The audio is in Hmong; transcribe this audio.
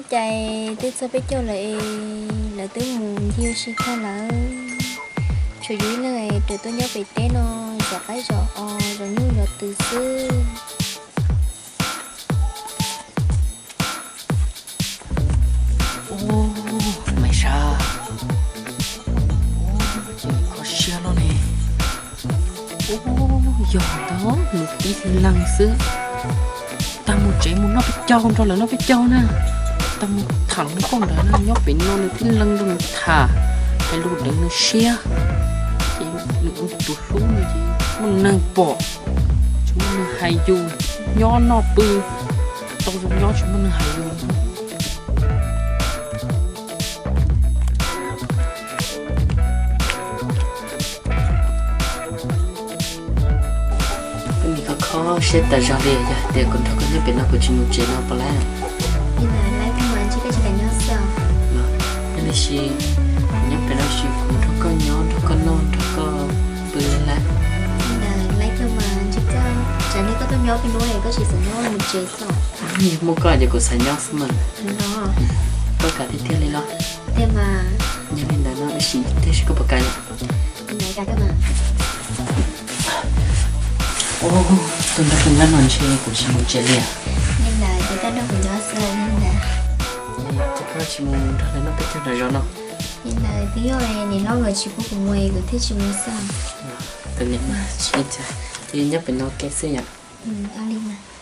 Cas twb txog peb caug lawm es lawv twb mus ncig ua si tag lawm. Tshuav yus ib leeg raws tuaj nyob pem teb no, zov qaib zov os, zov nyuj zov twm xwb. Ub, Maiv Sab, ces kho siab no ne. Ub, yog ntag, nws tib leeg xwb. Tag mus tsev mus noj peb caug, nrog lawv noj peb caug na. Tag mus tham lus nkauj ntawd na, nyob pem no nws tib leeg nrog nws tham, hais lus deev nws siab. Ces nws tus hlub nws ces muaj neeg pom, tsis muaj neeg hais yus, nyob noj pw tau zoo nyob tsis muaj neeg hais yus. Koj nim kho kho siab tas zog li, yog tias kuv nrog koj nyob pem no kuv tsis mus tsev no puas laib? Laib kawg mas, ntshe koj tsis kam nyob xwb. Yog li sis kuv nyob pem no sis kuv nrog koj nyob, nrog koj noj, nrog koj pw laib. Laib kawg mas, ntshe koj, tsam li koj tuaj nyob pem no es koj tsis xav nyob mus tsev xwb. Yog muaj koj ces kuv xav nyob xwb mas. Koj kam tiag tiag li los? Tiag mas. Yog li ntawd no sim tiag seb koj puas kam. Tus nrog kuv nyob no ntshe kuv tsis mus tsev li. Li ntawd ces koj nrog kuv nyob xwb li ntawd. Ces koj tsis mus nrog lawv noj peb caug nram zos no? Li ntawd twb yog niam hlob nkawd tsis pub kuv mus es kuv thiaj tsis mus xwb. Tus niam mas tsis ua cas, ces nyob pem no ua ke xwb yom. Ua li mas.